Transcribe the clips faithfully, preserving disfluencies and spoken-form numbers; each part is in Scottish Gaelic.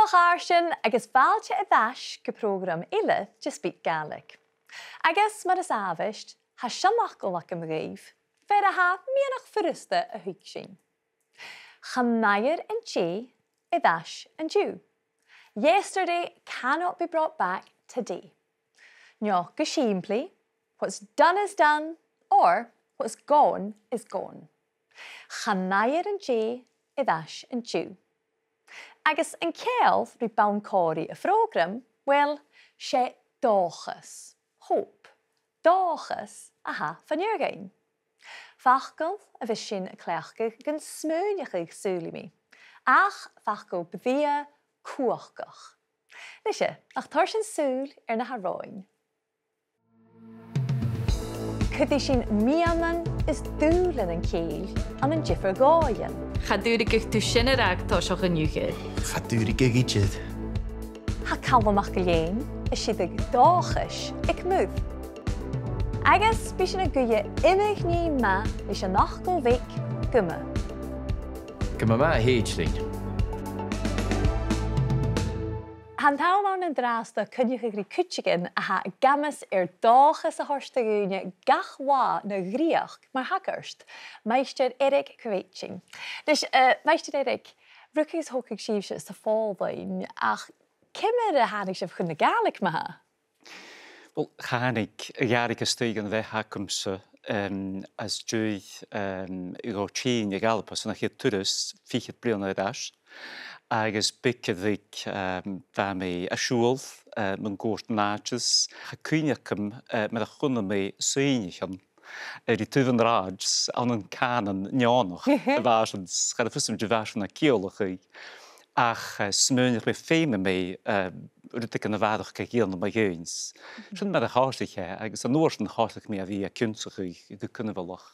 A chàirdean agus fàilte air ais gu prògram eile de SpeakGaelic. Agus mar as àbhaist, tha seanfhacal agam dhuibh, fear a tha meadhanach furasta a thuigsinn. Chan fhaighear an-dè air ais an-diugh. Yesterday cannot be brought back today. No gu sìmplidh, what's done is done, or what's gone is gone. Chan fhaighear an-dè air ais an-diugh. Agus an ceangal ri bonn còmhraidh a' phrògraim, uill, 's e dòchas, hope, dòchas a tha fon fheur againn. Facal a bhios sinn a' cleachdadh gun smaoineachadh, saoilidh mi, ach facal brèagha cumhachdach. Nise, nach toir sinn sùil air na th' romhainn. Cuiridh sinn miannan is dùbhlain an cèill ann an diofar dhòighean. Cha do dh'fhaodadh tu sin a ràdh an toiseach an-diugh. Cha do dh'fhaodadh idir. Tha Calum MacIlleathain a' sireadh dòchais aig muir. Agus bidh sinn a' guidhe iomadh nì math leis an fhacal bheag guma. Guma math, a Caitlín. Tha an t-àm ann an-dràsta coinneachadh ri cuideigin a tha ag amas air dòchas a thoirt do dhaoine gach latha na dhreuchd mar shagart, Maighstir Eric Kveitching. Nis, eh, Maighstir Eric, rugadh is thogadh sibhse sa Phòlainn, ach ciamar a thàinig sibh chun na Gàidhlig ma-thà? Uill, thàinig a' Ghàidhlig a-staigh dhan bheatha agamsa, em, às dèidh, em, a dhol a thighinn a dh'Alba son a' chiad turas fichead bliadhna air ais. Agus beag air bheag, em, bha mi a' siubhal, eh, mun cuairt an àite. Tha cuimhne agam, eh, mar a chunnaic mi soidhnichean, eh, ri taobh an rathaid ann an cànan neònach a bha sin, cha do dh'fhàs mi dìreach a' ciallachadh. Ach, eh, smaoinich mi, feumaidh mi, eh, rudeigin a bharrachd a dhèanamh mu dheidhinn. Sin mar a chòrd e, agus an uair sin chòrd e rium a bhith ag ionnsachadh gu cunbhalach.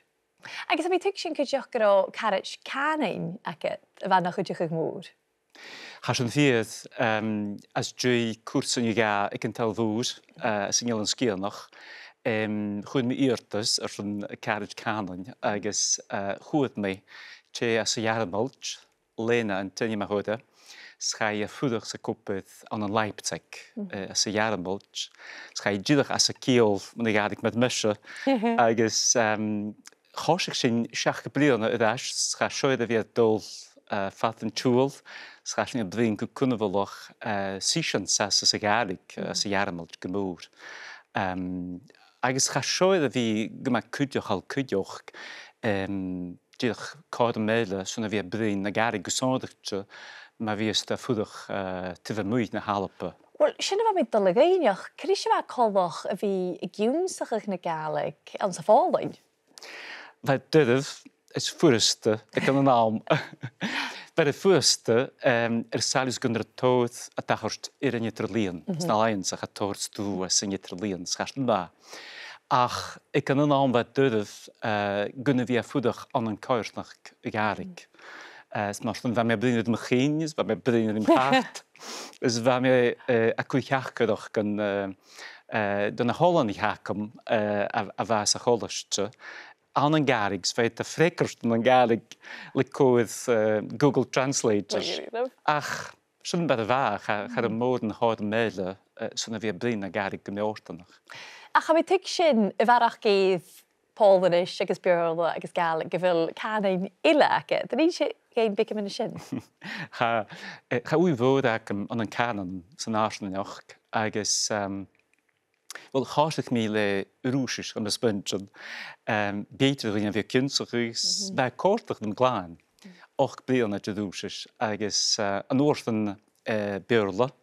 Agus tha mi a' tuigsinn cuideachd gun robh caraid cànain agad a bha na chuideachadh mòr. Tha sin fìor, em, às dèidh cùrsa no dhà aig an t-Sabhal Mhòr, eh, san Eilean Sgitheanach, em, chuir mi iarrtas airson caraid cànain agus, eh, chuir mi tè às a' Ghearmailt, Lena an t-ainm a th' oirre, 's chaidh i a dh'obair sa Cooper ann an Leipzig, eh, às a' Ghearmailt, 's chaidh i dìreach às a ciall mun a' Ghàidhlig mar mise, agus, em, thòisich sinn seachd bliadhna air ais, 's chaidh seo air a bhith a' dol, eh, fad an t-siubhail, 's chaidh sinn a bhruidhinn gu cunbhalach, eh, seisean às, às a' Ghàidhlig, eh, às a' Ghearmailt gu mòr. Em, agus chaidh seo air a bhith gu math cuideachail cuideachd, em, dìreach cothrom eile son a bhith a' bruidhinn na Gàidhlig gu sònraichte ma bhios tu a' fuireach, eh, taobh a-muigh na h-Alba. Uill, sin a bha mi a' dol a dh'fhaighneachd, cò ris a bha e coltach a bhith ag ionnsachadh na Gàidhlig anns a' Phòlainn? Bha e doirbh is furasta aig an aon àm. Bha e furasta, em, air sàillibh gun robh tòrr a' tachairt air an eadar-lìon. Mhm. 'S na làithean-sa cha tachradh tu às an eadar-lìon, 's chaidh sin math. Ach aig an aon àm bha e doirbh, eh, gun a bhith a' fuireach ann an coimhearsnachd Ghàidhlig. Eh, 's mar sin bha mi a' bruidhinn ri mo chinn, is bha mi a' bruidhinn ri mo chàirdean, is bha mi, eh, a' cur theachdaireachd gun, eh, eh, do na h-oileanaich agam, eh, a, a bha sa cholaiste ann an Gàidhlig, 's bha iad a' freagairt ann an Gàidhlig le cobhair, eh, Google Translate. Ach sin mar a bha, cha, cha robh mòran chothrom eile, eh, son a bhith a' bruidhinn na Gàidhlig gu mì-fhortanach. Ach tha mi a' tuigsinn, a bharrachd air Pòlainnis agus Beurla agus Gàidhlig, gu bheil cànain eile agad. An innis thu dhuinn beagan mu dheidhinn sin? Tha, eh, tha ùidh mhòr agam ann an cànan san fharsaingeachd agus, ehm, uill, chòrdadh mi le Rùisis ann am Spàinn, em, b' fheudar dhuinn a bhith ag ionnsachadh, bha e a' còrdadh rium glan ochd bliadhna de Rùisis agus, eh, an uair sin, eh, Beurla,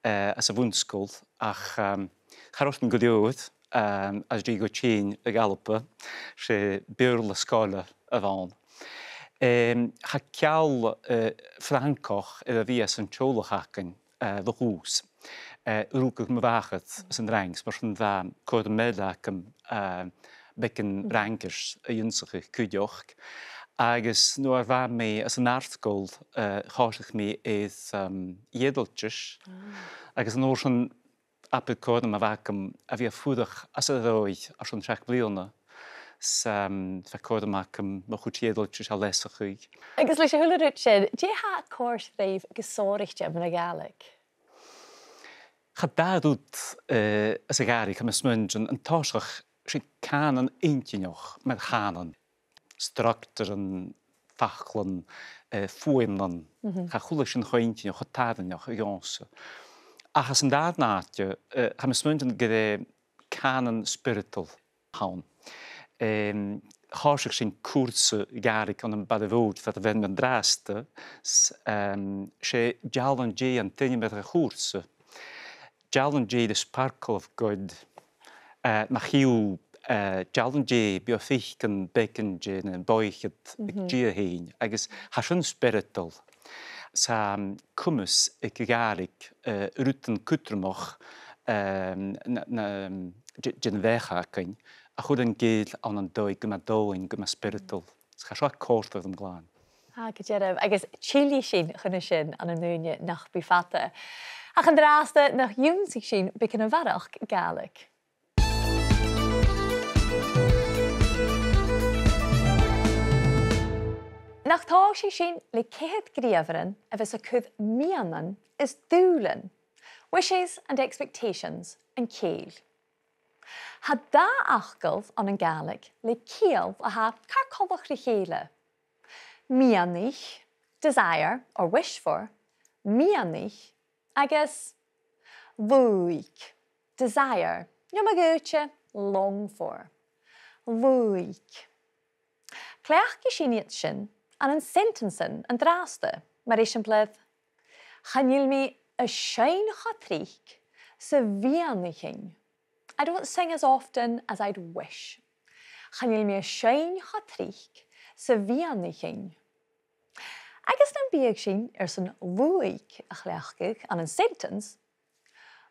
eh, anns a' bhun-sgoil, ach, ehm, cha robh sin gu leòr, ehm, às dèidh dhomh tighinn a dh'Alba, 's e Beurla sgoile a bh' ann. Em, tha ceangal, eh, Francach air a bhith san teaghlach againn, eh, bho thùs. Eh, rugadh mo mhàthair san Fhraing, 's mar sin bha cothrom eile agam, eh, beagan Fraingis a dh'ionnsachadh cuideachd. Agus nuair a bha mi san àrd-sgoil, eh, chòrdadh mi air, ehm, Eadaltais. Ah. Agus an uair sin, abair cothrom a bh' agam a bhith a' fuireach anns an Ròimh airson seachd bliadhna. 's, um, bha còir agam mo chuid eadailt ris a leasachadh. Agus leis a h-uile rud sin, dè tha a' còrdadh ribh gu sònraichte mun a' Ghàidhlig? Tha dà rud, eh, anns a' Ghàidhlig, tha mi a' smaoineachadh, an toiseach, 's e cànan inntinneach, mar chànan. Structar an faclan, eh, fuaimean, tha a h-uile sìon cho inntinneach, cho tarraingeach dhòmhsa. Ach anns an dàrna àite, eh, tha mi a' smaoineachadh gur e cànan spioradail a th' ann. Em, thòisich sinn cùrsa Gàidhlig ann am Barraibh Òg fad a' bhliadhna an-dràsta, s-, em, 's e Dealbh an Dè an t-ainm air a' chùrsa. Dealbh an Dè, the sparkle of God. Eh, ma chì thu, eh, Dealbh an Dè, bidh thu a' faicinn beagan de na bòidhchead aig Dia fhèin, agus tha sin spioradail. 'S e, um, comas aig a' Ghàidhlig, eh, rudan cudromach, um, na, na, um, de, de na beathaichean againn, a chur an cèill ann an dòigh gu math domhainn, gu math spioradail. 'S tha seo a' còrdadh rium glan. Tha, gu dearbh, agus tillidh sinn chun a sin ann an ùine nach bi fada. Ach an-dràsta, nach ionnsaich sinn beagan a bharrachd Gàidhlig. Nach tòisich sinn le ceithir gnìomharan a bhios a' cur miannan is dùbhlain, wishes and expectations, an cèill. Tha dà fhacal ann an Gàidhlig le ciall a tha car coltach ri chèile. Miannaich, desire or wish for, miannaich, agus luaigh, desire, no ma dh'fhaodte, long for. Luaigh. Cleachdaidh sinn iad sin ann an sentencean an-dràsta, mar eisimpleir, chan eil mi a' seinn cho tric 's a mhiannaichean. I don't sing as often as I'd wish. Chan eil mi a' seinn cho tric 's a mhiannaichean. Agus nam biodh sinn airson luaigh a chleachdadh ann an sentence,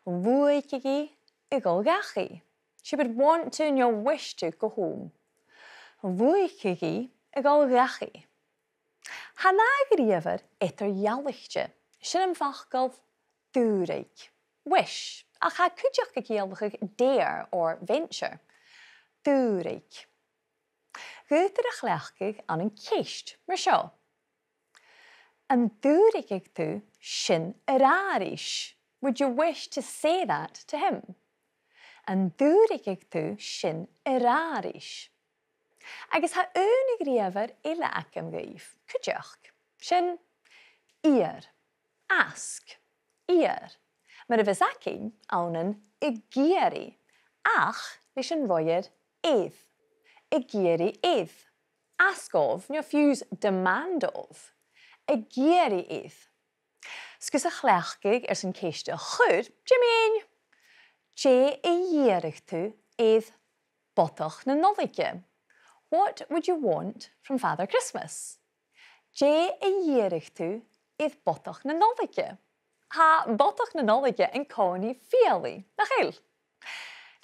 luaigeadh i a dhol dhachaigh. She would want to no wish to go home. Luaigeadh i a dhol dhachaigh. Tha an dà ghnìomhar eadar-dhealaichte, sin am facal dùraigeadh, wish, ach tha e cuideachd a' ciallachadh dare or venture. Dùraigeadh. Dh'fhaodar a chleachdadh ann an ceist mar seo. An dùraigeadh tu sin a ràdh ris? Would you wish to say that to him? An dùraigeadh tu sin a ràdh ris? Agus tha aon ghnìomhair eile agam dhuibh, cuideachd. Sin iarr, ask, iarr. Mar a bhios againn ann an ag iarraidh, ach leis an roimhear air. Ag iarraidh air. Ask of, no fiù 's demand of. Ag iarraidh air. 'S gus a chleachdadh airson ceist a chur, dè mu dheidhinn? Dè a dh'iarradh tu air Bodach na Nollaige? What would you want from Father Christmas? Dè a dh'iarradh tu air Bodach na Nollaige? Tha Bodach na Nollaige an-còmhnaidh fialaidh, nach eil?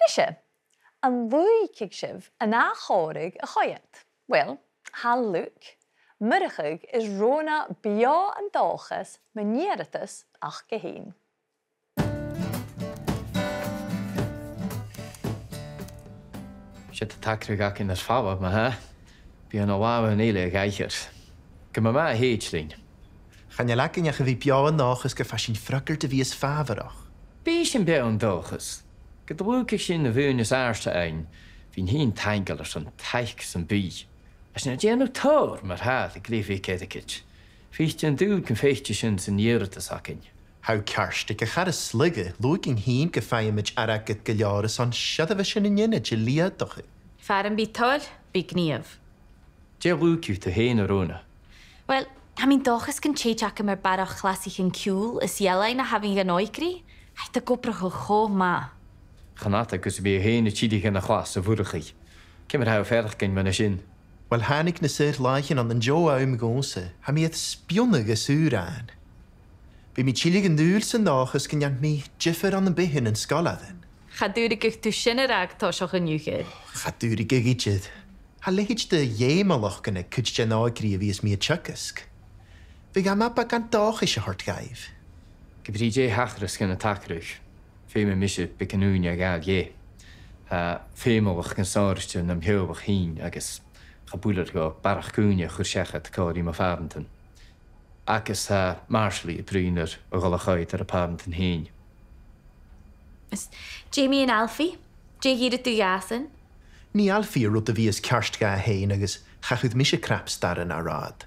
Nise, an luaidh sibh an ath chòmhradh a choimhead? Uill, tha Luke, Murchadh is Rona beò an dòchas mun iarrtas aca fhèin. 'S e do tagradh againn nas fhaide, ma-thà. Bidh an làmh eile a dh'aithghearr. Gum bi math a thèid leinn. Chan eil againn ach a bhith beò an dòchas gum faigh sinn freagairt a bhios fàbharach. Bidh sinn beò an dòchas. Gun do luaidh sinn na bhuidhnean as àirde ann, bhithinn fhìn taingeil airson taic sam bith. Is na dèanamh tòrr mar-thà aig grèim aig airgead. Feuch an dùil gum faic sinn sin san iarrtas againn. Tha thu ceart, aig a' char as lugha, luaidhinn fhìn gum faighimid airgead gu leòr airson seirbheisean an duine a leudachadh. Far am bi toil, bidh gnìomh. Dè luaidh thu fhèin, a Rona? Uill, tha mi an dòchas gun tèid agam air barrachd chlasaichean ciùil is ealain a thabhann dhan òigridh. Tha iad ag obrachadh cho math. Chan fhada gus am bi thu fhèin a' tilleadh dhan a' chlas, a Mhurchaidh. Ciamar a tha thu a' faireachdainn mun a sin? Uill, thàinig na saor-làithean ann an deagh àm dhòmhsa, tha mi air spionnadh is ùr ann. Bidh mi a' tilleadh dhan ùir san dòchas gun dèan mi diofar ann am beatha nan sgoilearan. Cha dùraigeadh tu sin a ràdh toiseach an-diugh. Cha dùraigeadh idir. Tha leithid de dh'fheumalachdan aig cuid den òigridh a bhios mi a' teagasg. Bhiodh e math beagan dòchais a thoirt dhaibh. Ge brith dè thachras dhan an tagradh, feumaidh mise beagan ùine a ghabhail dheth. Tha feumalachd nan sàr-fhreastal nam theaghlach fhìn agus cha b' urrainn dhomh barrachd ùine a chur seachad còmhla ri mo phàrantan. Agus tha Marsaili a' bruidhinn air a dhol a choimhead air a pàrantan fhèin. Is dè mu dheidhinn Alfie? Dè dh'iarradh tu dhàsan? Nì Alfie an rud a bhios ceart dha fhèin agus cha chuir mise cnap staran a ràdh.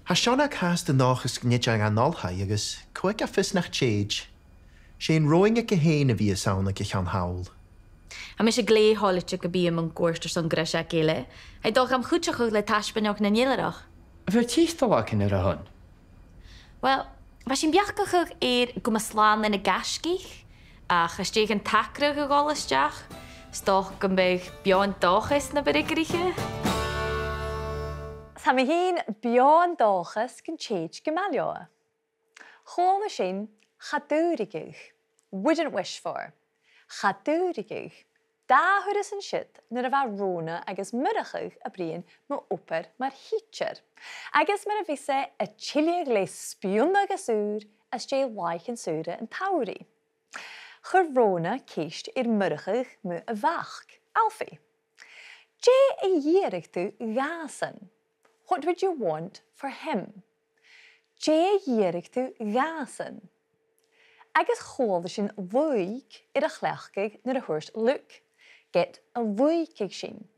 Tha Seonag fhathast an dòchas gun tèid e dhan oilthigh agus cò aig a tha fios nach tèid. 'S e an roghainn aige fhèin a bhios ann aig a' cheann thall. Tha mise glè thoilichte gum bi e mun cuairt airson greiseag eile. Tha e dol gam chuideachadh le taisbeanadh nan eilthireach. A bheil tiotal againn air a shon? Uill, bha sinn beachdachadh air gu math slàn leis na gaisgich, ach às dèidh an t-acrach a dhol a-steach, 's dòcha gum biodh beò an dòchas na bu fhreagarraiche. Tha mi fhìn beò an dòchas gun tèid gu math leotha. Chuala sinn cha d' fhuaradh, wouldn't wish for. Cha d' fhuaradh. Dà thuras an siud nuair a bha Rona agus Murchadh a' bruidhinn mu obair mar thidsear, agus mar a bhios e a' tilleadh le spionnadh às ùr às dèidh làithean saora an t-samhraidh. Chuir Rona ceist air Murchadh mu a mhac, Alfie. Dè a dh'iarradh tu dhàsan? What would you want for him? Dè a dh'iarradh tu dhàsan? Agus chuala sinn luchd air a chleachdadh nuair a thuirt Luke, ged a luchadh sinn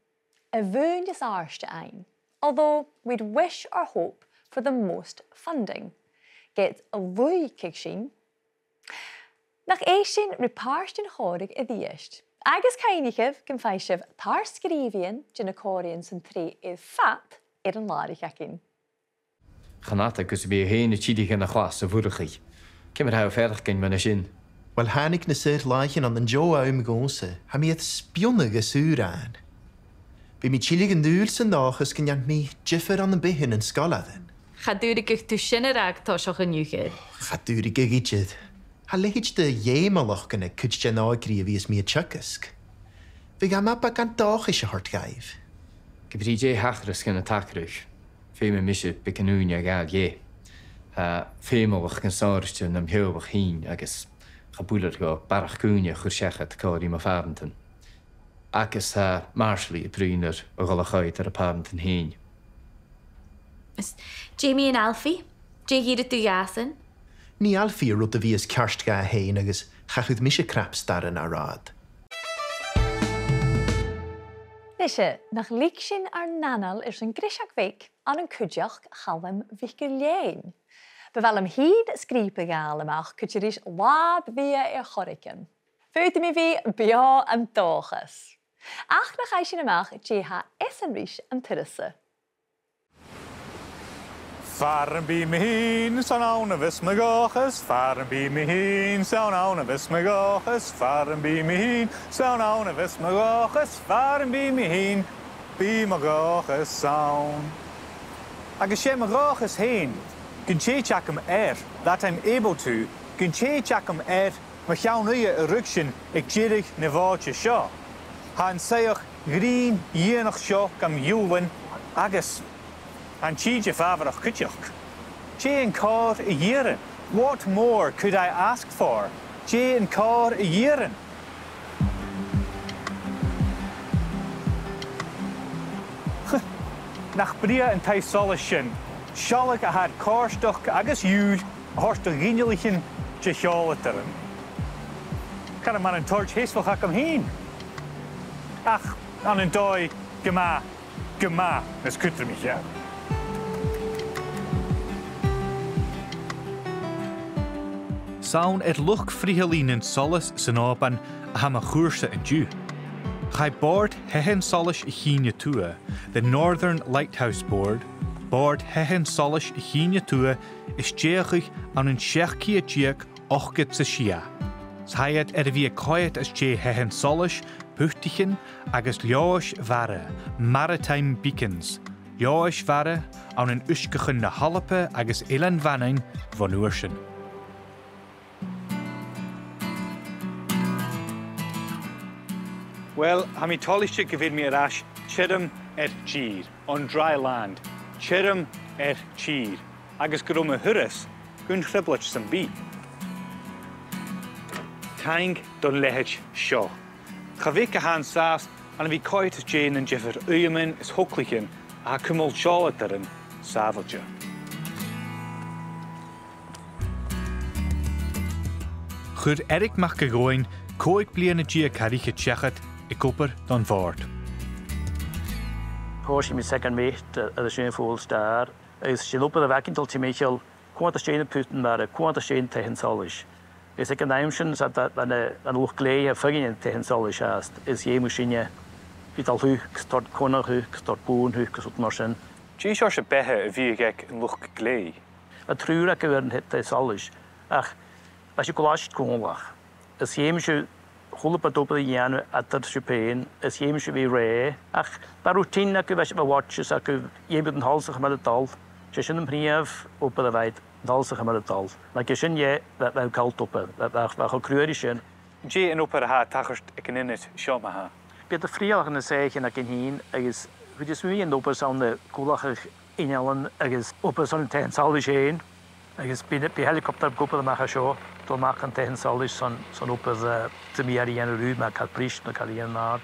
a' bhuain as àirde fhaighinn, although we'd wish or hope for the most funding. Ged a luchadh sinn. Nach èist sinn ri pàirt den chòmhradh a-rithist. Agus cuimhnichibh gum faigh sibh tar-sgrìobhaidhean de na còmhraidhean san t-sreath air fad air an làraich againn. Chan fhada gus am bi thu fhèin a' tilleadh dhan a' chlas, a Mhurchaidh. Ciamar a tha thu a' faireachdainn mu dheidhinn sin? Uill, thàinig na saor-làithean ann an deagh àm dhòmhsa. Tha mi air spionnadh às ùr ann. Bidh mi a' tilleadh an t-saoghail san dòchas gun dèan mi diofar ann am beatha nan sgoilearan. Cha d' fhuaradh tu sin a ràdh toiseach an-diugh. Cha d' fhuaradh idir. Tha leithid de dh'fheumalachdan aig cuid de na h-òigridh a bhios mi a' teagasg. Bhiodh e math beagan dòchais a thoirt dhaibh. Ge brith dè thachras dhan an t-acrach, feumaidh mise beagan ùine a ghabhail dheth. Tha feumalachd nan sàr-fhreastal nam theaghlach fhìn agus cha b' urrainn dhomh barrachd ùine a chur seachad còmhla ri mo phàrantan. Agus tha Marsaili a' bruidhinn air a dhol a choimhead air a pàrantan fhèin. Is dè mu dheidhinn Alfie? Dè dh'iarradh tu dhàsan? Nì Alfie an rud a bhios ceart dha fhèin agus cha chuir mise cnap staran a ràdh. Nise, nach leig sinn ar n-anail airson greiseag bheag ann an cuideachd Chaluim MhicIllEathain. Bu mhath leam fhìn sgrìob a ghabhail a-mach cuide ris latha brèagha air choreigin. Faodaidh mi bhith beò an dòchas. Ach nach fhaigh sinn a-mach dè tha esan ris an turas-sa. Far am bi mi fhìn, 's ann ann a bhios mo dhòchas, far am bi mi fhìn, 's ann ann a bhios mo dhòchas, far am bi mi fhìn, 's ann ann a bhios mo dhòchas, far am bi mi fhìn, bidh mo dhòchas ann. Agus 's e mo dhòchas fhèin, gun tèid agam air, that I'm able to, gun tèid agam air, mo cheann-uidhe a ruigsinn aig deireadh na bhàta seo. Tha an soitheach ghrinn dhìonach seo gam ghiùlan agus tha an tìde fàbharach cuideachd. Dè an còrr a dh'iarrann? What more could I ask for? Dè an còrr a dh'iarrann? Nach brèagha an taigh-solais sin, sealladh a tha air comhartachd agus iùil a thoirt do ghinealaichean de sheòladairean. Cha robh mar an toirt sheasmhach agam fhìn. Ach, ann an dòigh, gu math, gu math nas cudromaiche. 'S ann air luchd-frithealaidh nan solas san Òban a tha mo chùrsa an-diugh. Chaidh Bòrd Thaighean Solais a' Chinn a Tuath, the Northern Lighthouse Board, Bòrd Thaighean Solais a' Chinn a Tuath, a stèidheachadh ann an seachd ceud deug ochdad 's a sia. 'S tha iad air a bhith a' coimhead às dèidh thaighean solais, putaichean agus leòdhais mhara, maritime beacons, leòdhais mhara ann an uisgeachan na h-Alba agus Eilean Mhanainn bhon uair sin. Uill, tha mi toilichte gu bheil mi air ais tioram air tìr, on dry land, tioram air tìr, agus gun robh mo thuras gun trioblaid sam bith. Taing don leithid seo. Cha bheag a tha an sàs ann a bhith coimhead às dèidh nan diofar uidheaman is thogalaichean a tha a' cumail seòladairean sàbhailte. Chuir Eric Mac a' Ghobhainn còig bliadhna deug tha ri teachd aig obair don bhòrd. Thòisich mi aig an Met, eh, air a sin Phoel Star, agus 's e an obair a bh' againn timcheall, cunntas dè na putan-mara, cunntas dè na taighean-solais. Agus aig an àm sin, 's ann, ann an, ann an luchd-glèidhidh a bha feadhainn de na taighean-solais fhathast, is dh'fheumadh sinne a bhith a' dol thuca, is toirt connadh thuca, is toirt bùrn thuca, is rud mar sin. Dè seòrsa beatha a bhiodh aig an luchd-glèidhidh? Bha triùir aca air an taigh solais, ach bha sibh gu làidir còmhla. Is dh'fheumadh sibh a h-uile bit obair a dhèanamh eadar sibh fhèin, is dh'fheumadh sibh a bhith rèidh. Ach bha routine aca, bha sibh, bha watches aca, dh'fheumadh an t-solas a chur mar a dh'fhalbh. 'S e sin am prìomh obair a bh' aca, an t-solas a chur mar a dh'fhalbh. Ach gu sin dheth, bha, bha call obair, bha, bha, bha e cho cruaidh sin. Dè an obair a tha a' tachairt aig an ionad seo ma-thà? Bidh iad a' frithealadh nan soithichean againn fhìn, agus bidh sinn a' dèanamh obair son na cùlachaidh innealan agus obair son an taighean-solais fhèin, agus bidh, bidh helicopter ag obair a-mach à seo, dol a-mach chun taighean-solais son, son obair, eh, sam bith a dhèanamh riutha, ma tha càil briste no càil a dhèanamh an-àird.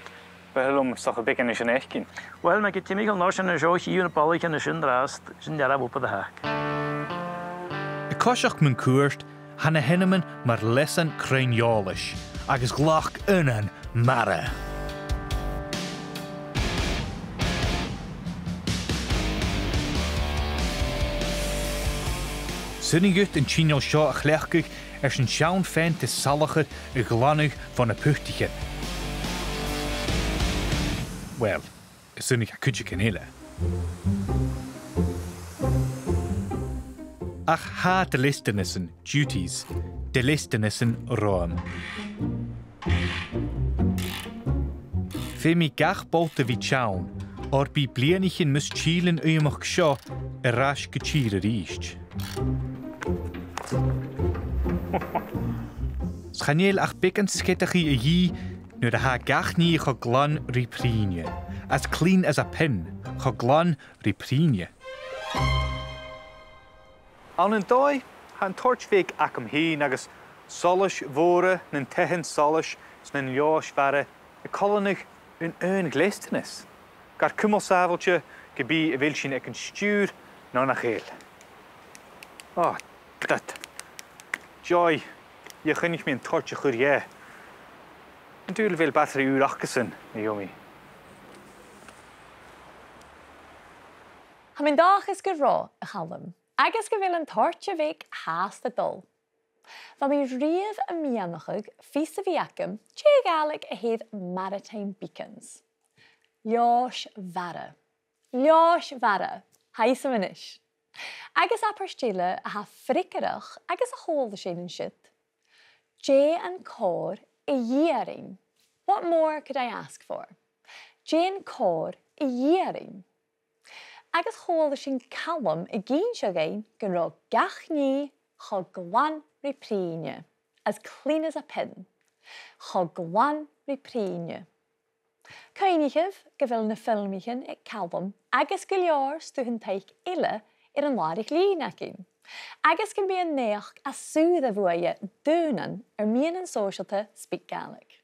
B' fheàrr leam 's dòcha beagan nas fheàrr fhèin. Uill, ma tha timcheall an uair sin an seo, chì thu na balaich an sin an-dràsta, sin dearbh obair a th' aca. A' coiseachd mun cuairt, tha na h-ainmean mar leasan cruinn-eòlais agus gleac aonan mara. 'S urrainn dhut an t-inneal seo a chleachdadh airson seann pheant is salchar a ghlanadh bho na putaichean. Uill, is urrainn dha cuideigin eile. Ach tha dleastanasan, duties, dleastanasan romham. Feumaidh gach bolt a bhith teann, oir bidh bliadhnaichean mus till an uidheam seo air ais gu tìr a-rithist. 'S chan eil ach beagan sgeadachaidh a dhìth nuair a tha gach nì cho glan ri prìne, as clean as a pin, cho glan ri prìne. Ann an dòigh, tha an toirt bheag agam fhìn agus solais mhòra nan taighean-solais is nan leòdhais-mhara a' coileanadh aon aon dhleastanas, gar cumail sàbhailte ge bith a bheil sinn aig an stiùir no nach eil. Ò, dad. Joy, dh'fhaodadh mi an toirt a chur dheth. An dùil a bheil battery ùr acasan, a Yumi? Tha mi an dòchas gu robh, a Chaluim, agus gu bheil an toirt a bhith fhathast a' dol. Bha mi riamh a' miannachadh fios a bhith agam dè a' Ghàidhlig a th' air maritime beacons. Leòdhais-mhara. Leòdhais-mhara. Tha fhios agam a-nis. Agus abairt eile a tha freagarrach agus a chuala sinn an siud. Dè an còrr a dh'iarrainn? What more could I ask for? Dè an còrr a dh'iarrainn? Agus chuala sinn Calum ag innse dhuinn gun robh gach nì cho glan ri prìne, as clean as a pin. Cho glan ri prìne. Cuimhnichibh gu bheil na filmichean aig Calum agus gu leòr stuthan taic eile air an làraich-lìn againn, agus gum bi an naidheachd as ùire bhuaithe daonnan air meadhanan sòisealta SpeakGaelic.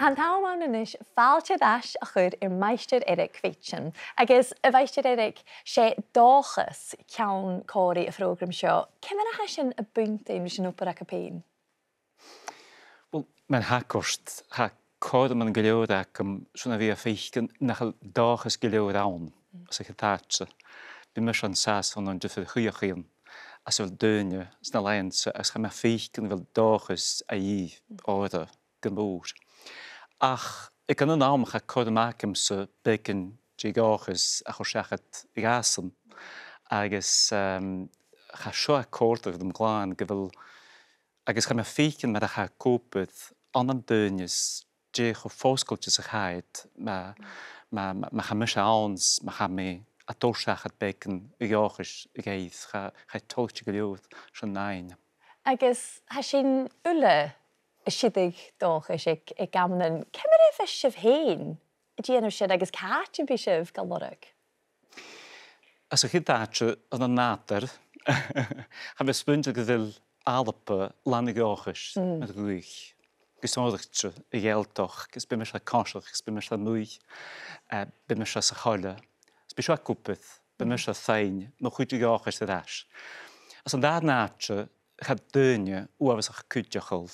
Tha an t-àm ann a-nis fàilte air ais a chur air Maighstir Eric Creighton. Agus, a Mhaighstir Eric, 's e dòchas ceann còmhraidh a' phrògraim seo. Ciamar a tha sin a' buntainn ris an obair agad fhèin? Uill, mar a tha cuideachd, tha cothroman gu leòr agam son a bhith a' faicinn nach eil dòchas gu leòr ann, anns a' chiad àite. Bidh mise an sàs ann an diofar shuidheachaidhean, anns a bheil daoine, sna làithean-sa, agus tha mi a' faicinn gu bheil dòchas a dhìth orra gu mòr. Ach aig an aon àm, tha cothrom agamsa beagan de dhòchas a chur seachad dhàsan, agus, ehm, tha seo a' còrdadh rium glan gu bheil, agus tha mi a' faicinn mar a tha e ag obair ann an daoine, 's dè cho fosgailte 's a tha iad, ma, ma, ma, ma tha mise ann, 's ma tha mi a' toirt seachad beagan dhòchais dhaibh, tha, tha e toilichte gu leòr sin fhaighinn. Agus tha sinn uile a' sireadh dòchais aig, aig amannan. Ciamar a bhios sibh fhèin a' dèanamh sin agus càit am bi sibh ga lorg? Anns a' chiad àite, ann an nàdar, Tha mi a' smaoineachadh gu bheil Alba làn de dhòchas mar dhuine, gu sònraichte a' Ghàidhealtachd, agus bidh mise a' coiseachd, agus bidh mise a' mùch, eh, bidh mise sa choille. Is bidh seo ag obair, bidh mise a' faighinn mo chuid dhòchais air ais. Anns an dàrna àite, tha daoine uabhasach cuideachail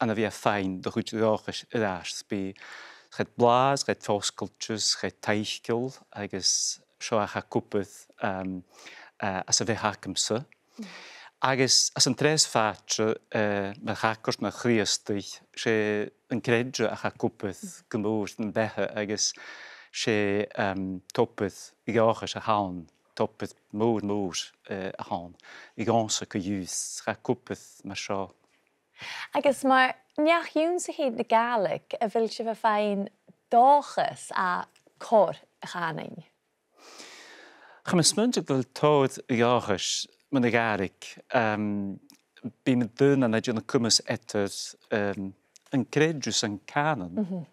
ann a bhith a' faighinn do chuid dhòchais air ais. Bidh, tha iad blàth, tha iad fosgailte, tha iad taiceil, agus seo a tha ag obair, um, eh, às a' bheatha agamsa. Agus anns an treas àite, eh, mar shagart, mar Chrìosdaidh, 's e an creideamh a tha ag obair gu mòr nam beatha, agus 's e, um, tobar dhòchais a th' ann, tobar mòr, mòr, eh, a th' ann, dhòmhsa co-dhiù, tha e ag obair mar seo. Agus mar neach-ionnsachaidh na Gàidhlig, a bheil sibh a' faighinn dòchas à cor a' chànain? Tha mi a' smaoineachadh gu bheil tòrr dhòchais mun a' Ghàidhlig. Em, bidh daoine a' dèanamh coimeas eadar, em, an creideamh 's an cànan.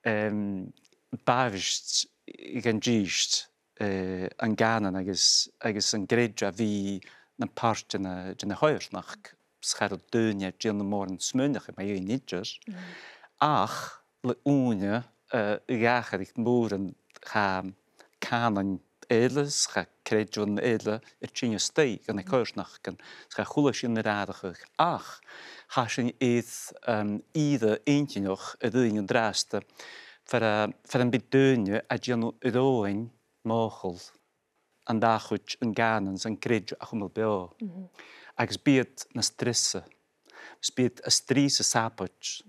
Em, b' àbhaist dhan dithis, eh, an cànan agus, agus an creideamh a bhith na pàirt den, den a' choimhearsnachd. 'S cha robh daoine a' dèanamh mòran smaoineachaidh mu dheidhinn idir. Ach le ùine, eh, dh'atharraich mòran, tha cànain eile, tha creideamhan eile a' tighinn a-steach dhan a' choimhearsnachd, 's tha a h-uile sìon air atharrachadh. Ach tha sinn air, em, ìre inntinneach a ruighinn an-dràsta, far a, far am bi daoine a' dèanamh roghainn mhòchail an dà chuid, an cànan 's an creideamh, a chumail beò. Agus bidh iad nas treasa, 's bidh iad a' strì 's a' sabaid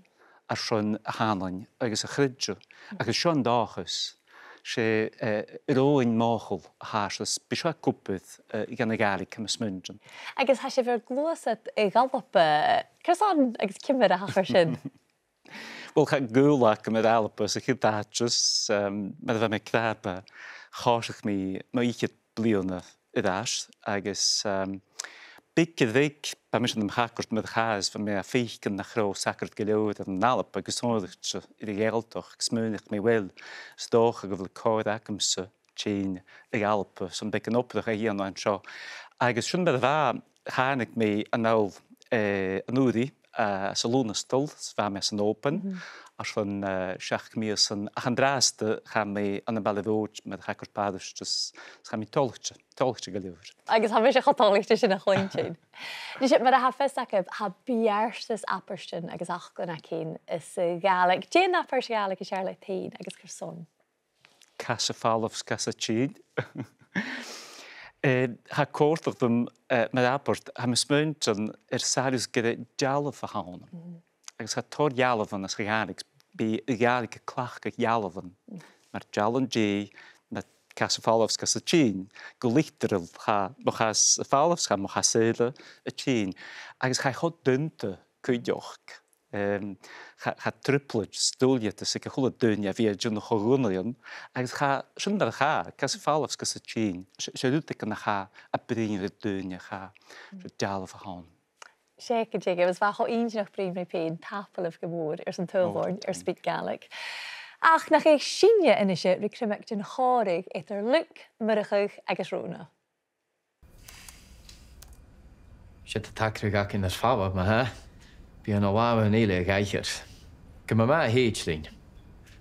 airson a' chànain agus a' chreideimh. Agus seo an dòchas, 's e, eh, roghainn mhòchail a tha seo, 's bidh seo ag obair, eh, dhan a' Ghàidhlig, tha mi a' smaoineachadh. Agus tha sibh air gluasad a dh'Alba, carson agus ciamar a thachair sin? Uill, cha do ghabh e gu math gu Alba sa chiad àite, em, mar a bha mi ag ràdh, thòisich mi mu fhichead bliadhna air ais, agus, em, beag air bheag, bha mise nam shagart mar-thà, is bha mi a' faicinn nach robh sagart gu leòr ann an Alba, gu sònraichte air a' Ghàidhealtachd, agus smaoinich mi, uill, 's dòcha gu bheil còir agamsa tighinn a dh'Alba, 's am beagan obrach a dhèanamh an seo. Agus sin mar a bha, thàinig mi a-null, eh, an-uiridh, eh, anns an Lùnastal, 's bha mi san Òban, airson, eh, seachd mìosan, ach an-dràsta, tha mi ann am baile mhòr, mar a chanas iad, pàraiste, 's tha mi toilichte, toilichte gu leòr. Agus tha mise cho toilichte sin a chluinntinn. Nise, mar a tha fios agaibh, tha beartas abairtean agus fhaclan againn sa Ghàidhlig. Dè an abairt Ghàidhlig as fheàrr leat fhèin agus carson? Cas a' falbh 's cas a' tighinn. Eh, tha e a' còrdadh rium, eh, mar abairt, tha mi a' smaoineachadh air sàillibh gur e dealbh a th' ann. Agus tha tòrr dhealbhan anns a' Ghàidhlig, bidh a' Ghàidhlig a' cleachdadh dealbhan. Mar dealan-dè, mar cas a' falbh 's cas a' tighinn. Gu literal, tha mo chas a' falbh 's tha mo chas eile a' tighinn. Agus tha e cho daonta cuideachd. Em, cha, cha trioblaid 's duilgheadasan aig a h-uile duine a bhith a' dèanamh cho-dhùnaidhean, agus tha, sin mar a tha, cas a' falbh 's cas a' tighinn, 's e, 's e rud aig an a tha a' bruidhinn ri daoine, tha, 's e dealbh a th' ann. 'S e, gu dearbh, agus bha e cho inntinneach bruidhinn ribh fhèin, tapadh leibh gu mòr airson tadhal oirnn air Speak Gaelic. Ach nach èist sinne a-nise ri criomagan den chòmhradh eadar Luke, Murchadh agus Rona. Siud an t-acrach againn air falbh, ma-thà. Bidh an làmh eile ag aithghearr. Gu math math a thèid leinn.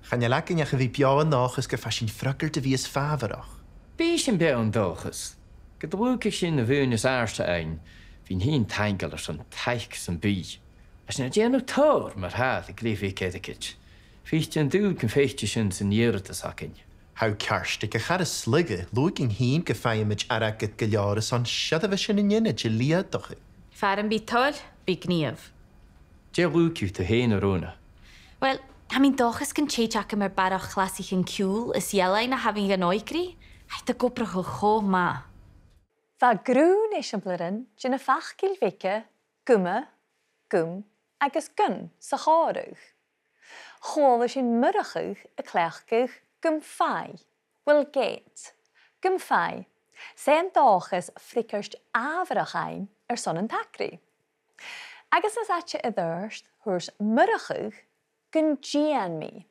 Chan eil againn ach a bhith beò an dòchas gum faigh sinn freagairt a bhios fàbharach. Bidh sinn beò an dòchas. Gun do dh'fhàg sinn na bhuidhnean as àirde ann, bhithinn fhìn taingeil airson taic sam bith. Is na dèanamh tòrr mar-thà air a' ghnìomh aig airgead. Feuch an dùil gum faic sinn san iarrtas againn. Tha thu ceart, aig a' char as lugha, luaidh sinn fhìn gum faighimid airgead gu leòr airson seirbheisean an aonaid a leudachadh. Far am bi toil, bidh gnìomh. Dè luaidh thu fhèin, a Rona? Uill, tha mi an dòchas gun tèid agam air barrachd chlasaichean ciùil is ealain a thabhann dhan òigridh, tha iad ag obrachadh cho math. Bha grunn eisimpleirean de na faclan bheaga guma, gum agus gun sa chòmhradh. Chuala sinn Murchadh a' cleachdadh gum faigh, will get, gum faigh. 'S e an dòchas freagairt fhàbharach fhaighinn airson an t-acraidh. Agus nas fhaide air adhart, thuirt Murchadh gun dèan mi,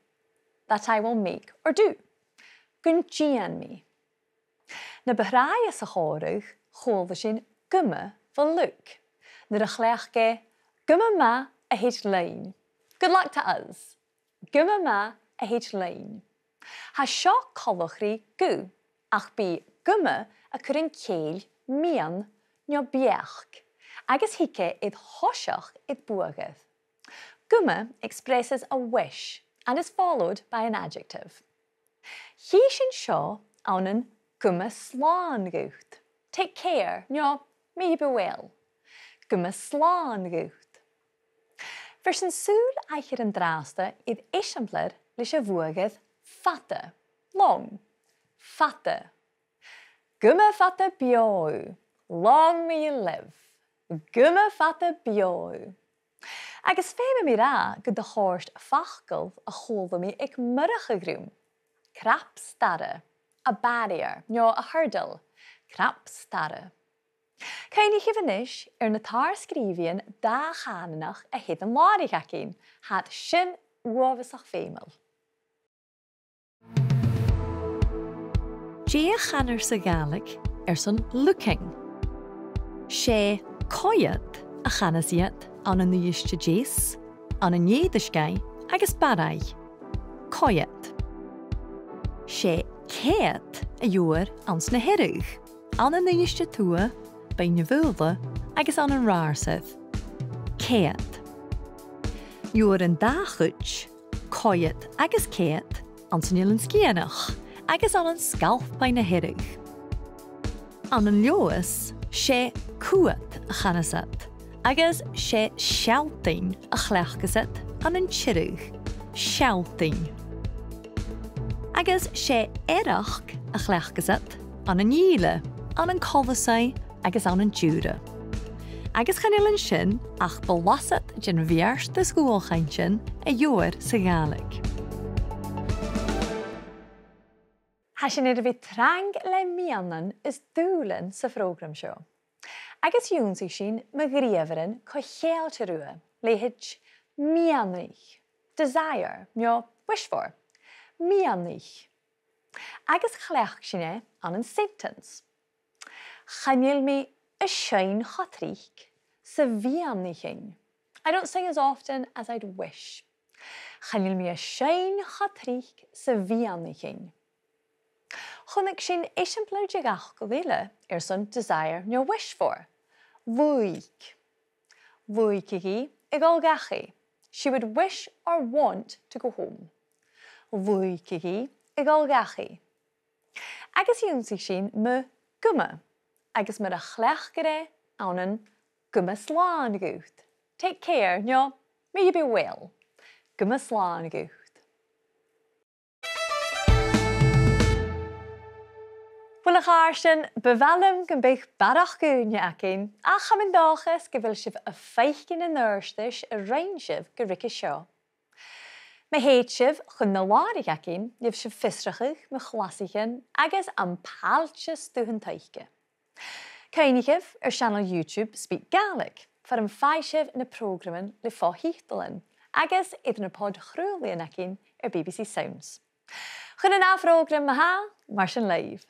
that I will make or do. Gun dèan mi. Na bu tràithe sa chòmhradh, chuala sinn Guth math bho Luke nuair a chleachd e "Guth math math, a H Line." Good luck to us. Guth math math, a H Line. Tha seo coltach ri guth, ach bidh guth math a' cur an cèill meadhan no beachd, agus thig e air thoiseach air buadhair. Guth math expresses a wish and is followed by an adjective. Chì sinn seo ann an "Guth math slàn dhut." Take care, no may you be well. Guth math slàn dhut. Bheir sinn sùil aithghearr an-dràsta air eisimpleir leis a' bhuadhair fada, long, fada. Guth math fada beò thu, long may you live. Guth math fada beò thu. Agus feumaidh mi ràdh gun do chòrd facal a chuala mi aig Murchadh rium. Crap-starra, a barrier, no a hurdle. Crap-starra. Cuimhnichibh a-nis air na tar-sgrìobhaidhean dà-chànanach a th' air an làraich againn, tha iad sin uabhasach feumail. Dè a chanar sa Ghàidhlig airson looking? 'S e coimhead a chanas iad ann an Uibhist a Deas, ann an Èirisgeigh agus Barraigh. Coimhead. 'S e cead a gheibhear anns na Hearadh, ann an Uibhist a Tuath, Beinn na Faoghla agus ann an Ratharsair. Cead. Gheibhear an dà chuid, coimhead agus cead, anns an Eilean Sgitheanach agus ann an Sgalpaigh na Hearadh. Ann an Leòdhas, 's e cuat a chanas iad, agus 's e sealltainn a chleachdas iad ann an Tiriodh, sealltainn. Agus 's e earrach a chleachdas iad ann an Ìle, ann an Colasach agus ann an Diùra. Agus chan eil an sin ach blasad den bheartas dhualchainntean a gheibhear sa Ghàidhlig. Tha sinn air a bhith trang le meadhanan is dùbhlain sa phrògram seo. Agus dh'ionnsaich sinn mu ghnìomhairean co-cheangailte riutha, leithid miannaich, desire, no wish for, miannaich. Agus chleachd sinn e ann an sentence. Chan eil mi a' seinn cho tric 's a mhiannaichean. I don't sing as often as I'd wish. Chan eil mi a' seinn cho tric 's a mhiannaichean. Chunnaic sinn eisimpleir de dh'fhacal eile airson desire no wish for. Bhuail. Bhuail i a dhol dhachaigh. She would wish or want to go home. Bhuail i a dhol dhachaigh. Agus dh'ionnsaich sinn mu guth math, agus mar a chleachdar e ann an "Guth math slàn dhut." Take care, no may you be well. Guth math slàn dhut. Uill, a chàirdean, bu mhath leam gum biodh barrachd ùine againn, ach tha mi an dòchas gu bheil sibh a' faicinn an adhartais a rinn sibh gu ruige seo. Ma thèid sibh chun na làraich againn, gheibh sibh fiosrachadh mu chlasaichean agus am pailteas dubh an t-oidhche. Cuimhnichibh air seanail YouTube SpeakGaelic, far am faigh sibh na prògraman le fo-thiotalan, agus air na pod-chraolaidhean againn air B B C Sounds. Chun an ath phrògram ma-thà, mar sin leibh.